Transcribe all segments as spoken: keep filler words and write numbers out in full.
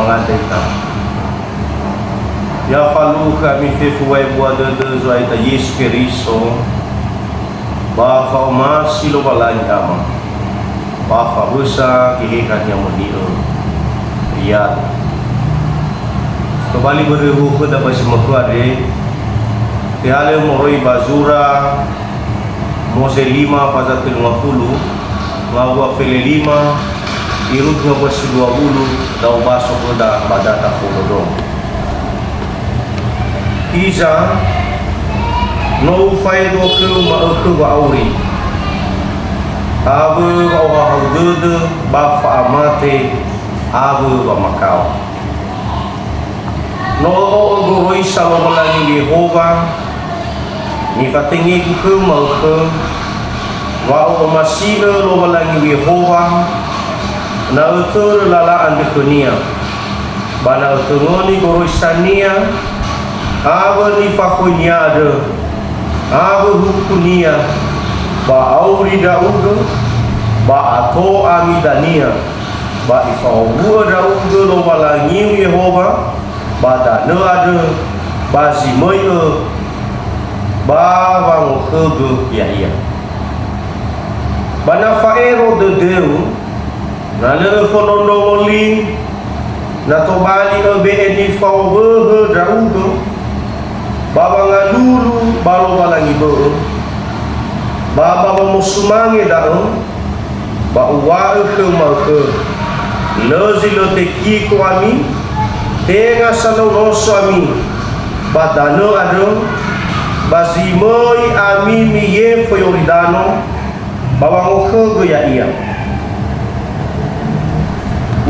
Mangandreta. Ya falukha ami fefu wa'ebua dödö Zo'aya ita Yesu Keriso, ba fa'omasi Lowalangi Ama, ba fawösa Geheha Ni'amoni'ö. Ya. Tobali börö huhuda ba zi ma'ökhö andre, tehalö moroi ba zura Moze lima faza tellu ngafulu, ngawua fele lima, irugi ngawua si dua wulu, da'ö baso khöda ba data fondrondrongo. Hiza, no ufaedo khöu ma'ökhö wa'auri, awö wa'ohahau dödö ba fa'amate, awö wamakao. No ö'o'ö goroisa Lowalangi Yehowa, nifatenge-Gu khöu ma'ökhö, wa o'omasi'ö Lowalangi Yehowa, na ötörö lala andrö khö-Nia, ba na ötöngöni goroisa-Nia, awö nifakhöi-Nia andrö, awö huku-Nia, ba auri ndra'ugö, ba ato ami dania, ba ifahowu'ö ndra'ugö Lowalangiu Yehowa, ba danö andrö, ba zi möi'ö, ba wangokhögö ya'ia. Ba na fa'ero dödöu, na lö öfondrondrongo li, na tobali öbe'e nifahowöhö ndra'ugö, ba wangalulu ba Lowalangi bö'ö, ba ba wamosumange da'ö, ba uŵa'ö khöu ma'ökhö, lö zi lö tekiko ami, tenga sanaunoso ami, ba danö andrö, ba zi möi ami miyefo Yoridano, ba wangokhögö ya'ia.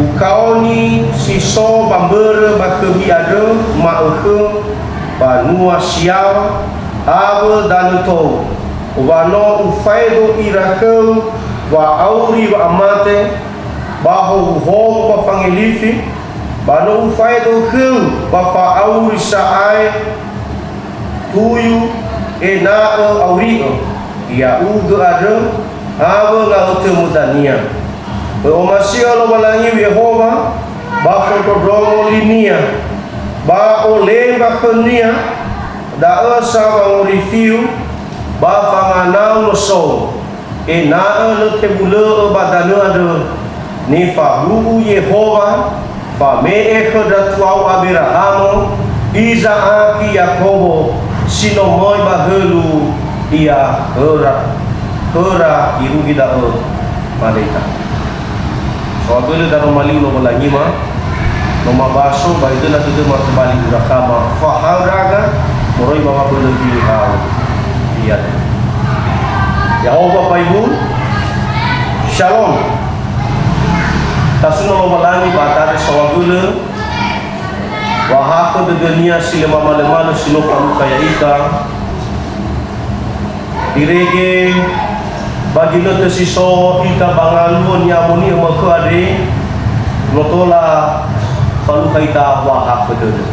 Ukaoni si so ba mbörö ba khömi andrö ma'ökhö banua si yaŵa awö danö tou, wa no ufaedo ira khöu wa'auri wa'amate, ba howuhowu ba fangelifi, ba no ufaedo khöu ba fa'auri sa'ae tuyu ena'ö auri'ö, ya'ugö andrö, awö nga'ötömö dania. Ö'omasi'ö Lowalangiu Yehowa, ba fondrondrongo li-Nia, ba olemba khö-Nia, da'ö sa wangorifiu, ba fanganau nosou. Ena'ö lö tebulö'ö ba danö andrö, nifahuwu Yehowa, fame'e khö ndra tuau Aberahamo, Iza'aki, Yakobo, si no möi ba hölö ia khöra, khöra irugi da'ö, mane ita. Saohagölö daroma liu Lowalangima, no mabaso ba idöna dödöma tobali ura khöma fahaö ndra'aga moroi ba wabölö Gili Hau. Iya. Ya'ahowu, Bapak Ibu. Shalom. Tasuno Lowalangi ba atasö saohagölö, wa'ahakhö dödö-Nia si lö mamalö-malö si no falukha ya'ita. Irege ba ginötö si so ita ba ngaluo ni'amoni'ö ma'ökhö andre, no tola falukha ita wa'ahakhö dödö.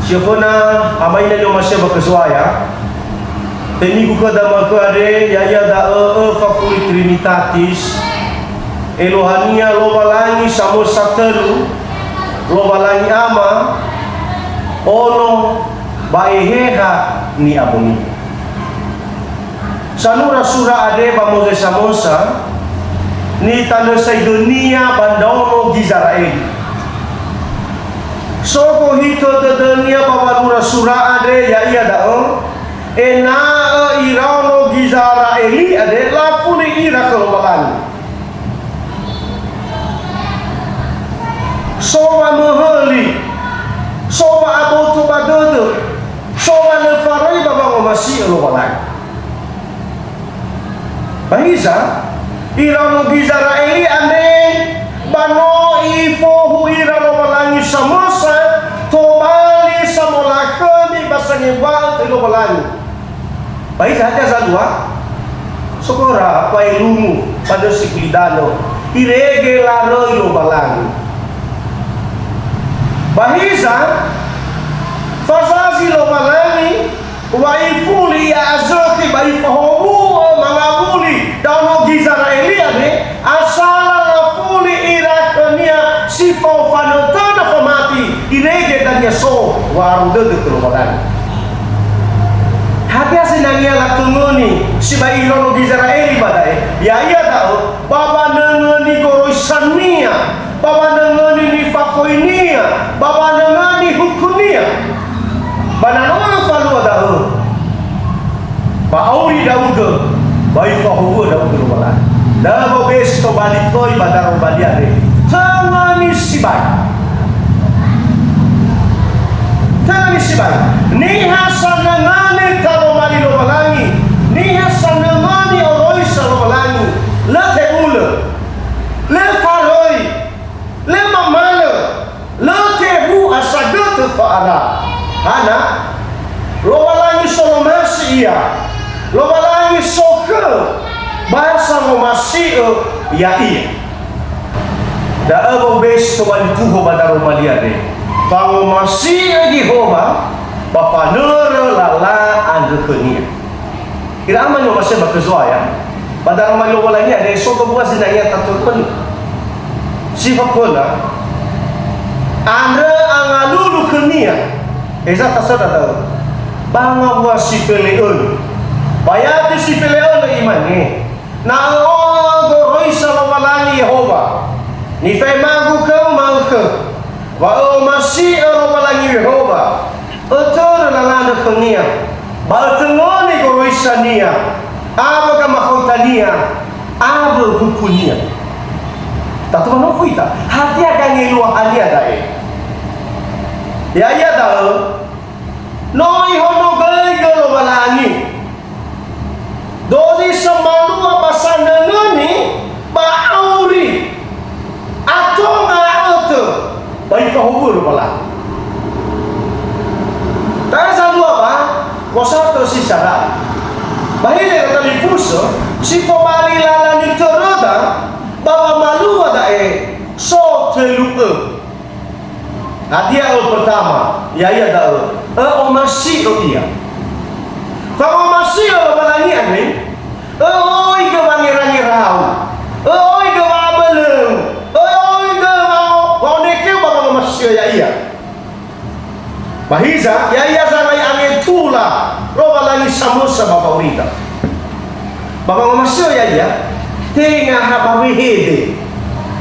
Si öföna, amaina ni'omasi'ö ba khö Zo'aya, temigu khöda ma'ökhö andre, ya'ia da'ö öfa fuli Trinitatis, eluahania Lowalangi samösa tölu, Lowalangi Ama, Ono, ba Eheha Ni'amoni'ö. Sanura sura andre ba Moze Samösa, nitalösaidonia ba ndraono Gizera'eli. So gohitö dödönia ba wanura sura andre, ya'ia da'ö, ena'ö iraono Gizera'eli andre lafuli ira khö Lowalangi. So wamöhöli, so wa'aboto ba dödö, so wa lö faröi ba wangomasi'ö Lowalangi. Ba hiza, iraono Gizera'eli andre, ba no ifohu ira Lowalangi samösa, tobali samolakhömi ba sangebua'ö töi Lowalangi. Ba hiza hadia zalua? So khöra, ba elungu, ba nösi gulidanö, irege laröi Lowalangi. Ba hiza, fazazi Lowalangi, wa ifuli ia azökhi ba ifahowu'ö mangawuli ndraono Gizera'eli andre, asala lafuli ira khönia si fao Fanötö na famati, irege dania so wa'aru dödö khö Lowalangi. Hadia zinangea latongöni sibai iraono Gizera'eli ba da'e? Ya'ia da'ö, ba wanöngöni goroisania, ba wanöngöni nifakhoinia, ba wanöngöni hukunia. Ba na no öfalua da'ö, ba auri ndra'ugö, ba ifahowu'ö ndra'ugö Lowalangi. Da'ö wa'obe si tobali töi ba daroma li andre. Töngöni sibai. Töngöni sibai. Niha sanöngöni taroma li Lowalangi, niha sanöngöni oroisa Lowalangi, lö tebulö, lö faröi, lö mamalö, lö tebu'a sagötö fa'ara. Hana? Lowalangi solomasi ia. Lowalangi sokhö, ba sangomasi'ö ya'ia. Da'ö wa'obe si tobali tuho ba daroma li andre. Fangomasi'ö Yehowa, ba fanörö lala andrö khönia. Ira ama ni'omasi'ö ba khö Zo'aya, ba daroma li Lowalangi andre so gabua zinangea tatölöni. Si faföna, andrö angalulu khönia, heza tasöndra da'ö, ba ngawua si fele'önö. Ba ya'ia si fele'önö imane, na ö'o'ö goroisa Lowalangi Yehowa, nifa'emagu khöu ma'ökhö, wa ö'omasi'ö Lowalangi Yehowa, ötörö lala andrö khönia, ba ötöngöni goroisania, awö gamakhoitania, awö hukunia. Tatu manofu ita, hadia gangeluahania da'e? Ya'ia da'ö, no ihonogöigö Lowalangi. Dozi samalua ba sanöngöni ba auri, ato nga'ötö, ba ifahowu'ö Lowalangi. Ta'e zalua ba, wosatö si sara. Ba hiza talifusö, si tobali lala nitöröda, ba wamalua da'e, so tölu'ö. Hadia öl pertama, ya'ia da'ö, ö'omasi'ö ia. Fangomasi'ö Lowalangi andre, ö'oigö wangerangerau, ö'oigö wa'abölöu, ö'oigö wa-, wa'onekeu ba wangomasi'ö ya'ia. Ba hiza, ya'ia zangai angetula Lowalangi samösa ba wa'aurida. Ba wangomasi'ö ya'ia, tenga ha ba wehede.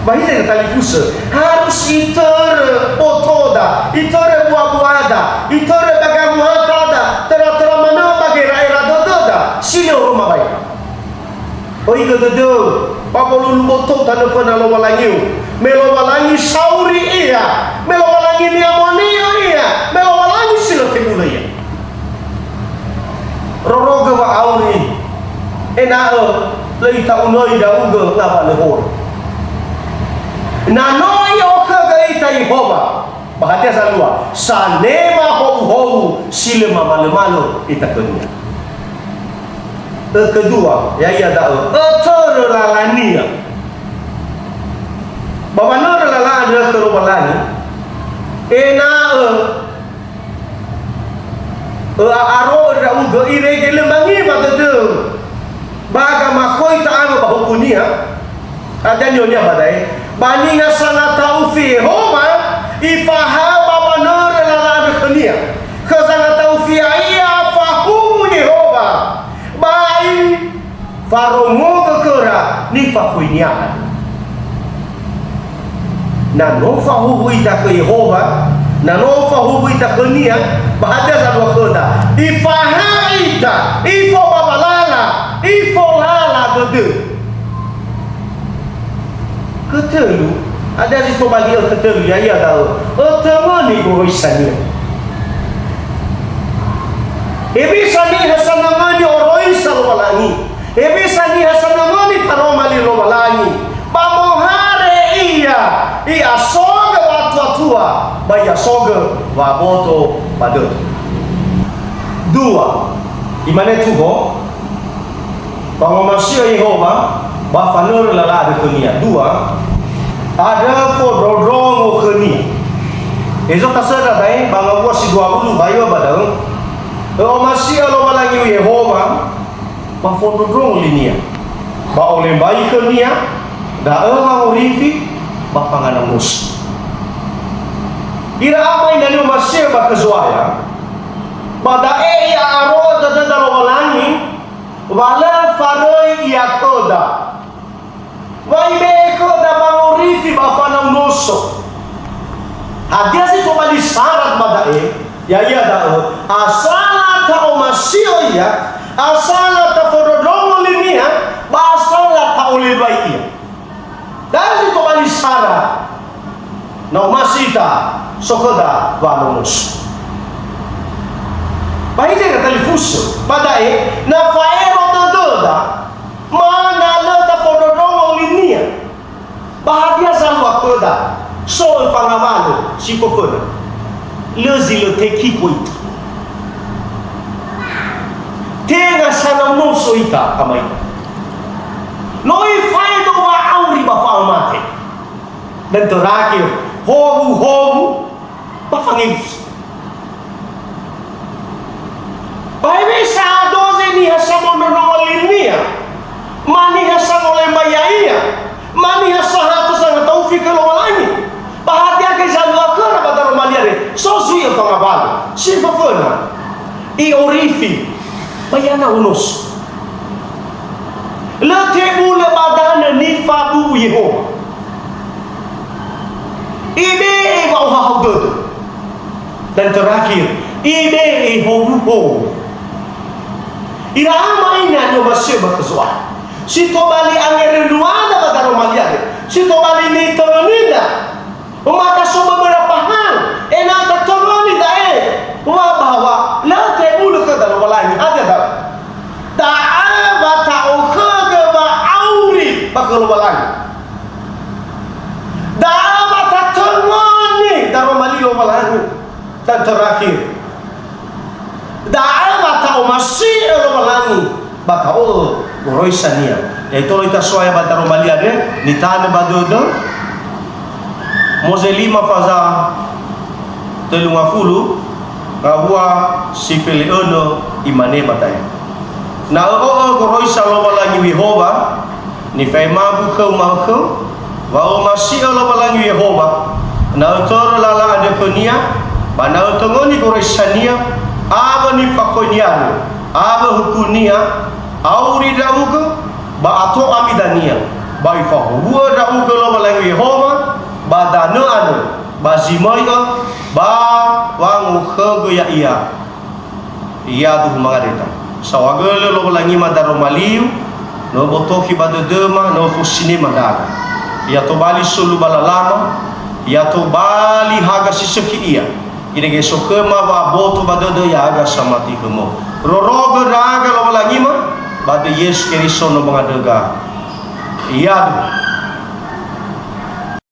Ba hiza ira talifusö, harus itörö botoda, itörö buabuada, itörö ba gamuatada, töra-töra manö ba gera'era dödöda, si lö oroma baera. Oigö dödöu, ba bolulu botou tanö föna Lowalangiu. Me Lowalangi sauri ia, me Lowalangi ni'amoni'ö ia, me Lowalangi si lö tebulö ia. Rorogö wa'auri, ena'ö lö ita'unöi ndra'ugö ngawalö horö. Na no i'okhögö ita Yehowa, ba hadia zalua, sanema howuhowu si lö mamalömalö ita khönia. Ö kedua, ya'ia da'ö, ötörö lalania. Ba wanörö lala andrö khö Lowalangi, ena'ö ö'a'aro'ö ndra'ugö irege lö mangiwa dödöu ba gamakhoita awö ba hukunia, hadia ni'onia ba da'e, ba niha sangata'ufi Yehowa, ifahaö ba wanörö lala andrö khönia. Khö zangata'ufi ya'ia fahuwu Yehowa, ba i- Farongogö khöra nifakhoinia andrö. Na no fahuwu ita khö Yehowa, na no fahuwu ita khönia, ba hadia zalua khöda? Ifahaö ita, ifo ba walala, ifo lala dödö. Kötölu, hadia zi tobali ö kötölu, ya'ia da'ö, ötöngöni goroisania. Hewisa niha sanöngöni oroisa Lowalangi. Hewisa niha sanöngöni taroma li Lowalangi. Ba mohare ia, i'asogö wa'atuatua, ba i'asogö wa'aboto ba dödö. Dua, imane tuho, Fangomasi'ö Yehowa, ba fanörö lala andrö khönia. Dua, andrö fondrondrongo khönia. Hezo tasöndra da'e, ba ngawua si dua wulu wa yö ba da'ö. Ö'omasi'ö Lowalangiu Yehowa, ba fondrondrongo linia. Ba olembai khönia, da'ö wangorifi, ba fanganangosi. Ira ama ina ni'omasi'ö ba khö Zo'aya, ba da'e i'a'aro'ö dödöda Lowalangi, wa lö faröi Ia khöda. Wa Ibe'e khöda wangorifi ba fanau noso. Hadia zi tobali syarat ba da'e? Ya'ia da'ö, asala ta'omasi'ö Ia, asala tafondrondrongo li-Nia, ba asala ta'olembai Ia. Da'ö zi tobali sara, na omasi ita, so khöda wanonoso. Ba hiza ira talifusö, ba da'e, na fa'ero dödöda, ma na lö tafondrondrongo li-Nia, ba hadia zalua khöda, so öfangawalö si föföna? Lö zi lö tekiko ita. Tenga sanau noso ita, ama ita. No ifaedo wa'auri ba fa'amate. Dan terakhir, howu-howu ba fangelus. Ba hewisa doze niha samondrondrongo li-Nia, ma niha sangolembai Ya'ia, ma niha sahatö sangataufi khö Lowalangi. Ba hadia göi zalua khöra ba daroma li andre? So zui öfangawalö si föföna. I'orifi, ba ia na onoso. Lö tebulö ba danö nifabu'u Yehowa. Ibe'e wa'ohahau dödö. Dan terakhir, Ibe'e howu-howu. Ira ama ina ni'omasi'ö ba khö Zo'aya. Si tobali angeröluada ba daroma li andre. Si tobali nitörönida. Maka so beberapa hal, ena'ö tatöröni da'e, wa bahwa lö tebulö khöda Lowalangi. Hadia da'ö? Da'ö wa ta'okhögö wa'auri ba khö Lowalangi. Da'ö wa tatöröni daroma li Lowalangi. Dan terakhir, da'ö wa ta'omasi'ö Lowalangi ba ta'o'ö goroisa-Nia. Ya'ia tolo ita Zo'aya ba daroma li andre, nitanö ba dödö. Moze lima faza tölu ngafulu, ngawua si fele'önö, imane ba da'e, Na ö'o'ö goroisa Lowalangiu Yehowa, nifaemagu khöu ma'ökhö, wa omasi'ö Lowalangiu Yehowa, na ötörö lala andrö khönia, ba na ötöngöni goroisania, awö nifakhöini andrö, awö hukunia, auri ndra'ugö, ba ato ami dania, ba ifahowu'ö ndra'ugö Lowalangiu Yehowa, ba danö andrö, ba zi möi'ö, ba wangokhögö ya'ia. Yaduhu mangareta. Saohagölö Lowalangima daroma liu, no botokhi ba dödöma, no fosinema ndra'aga. Ya tobali solu ba lalama, ya tobali haga si sökhi ia. Irege so khöma wa'aboto ba dödö ya'aga samati khömö. Rorogö ndra'aga Lowalangima, ba döi Yesu Keriso no mangandröga. Yaduhu.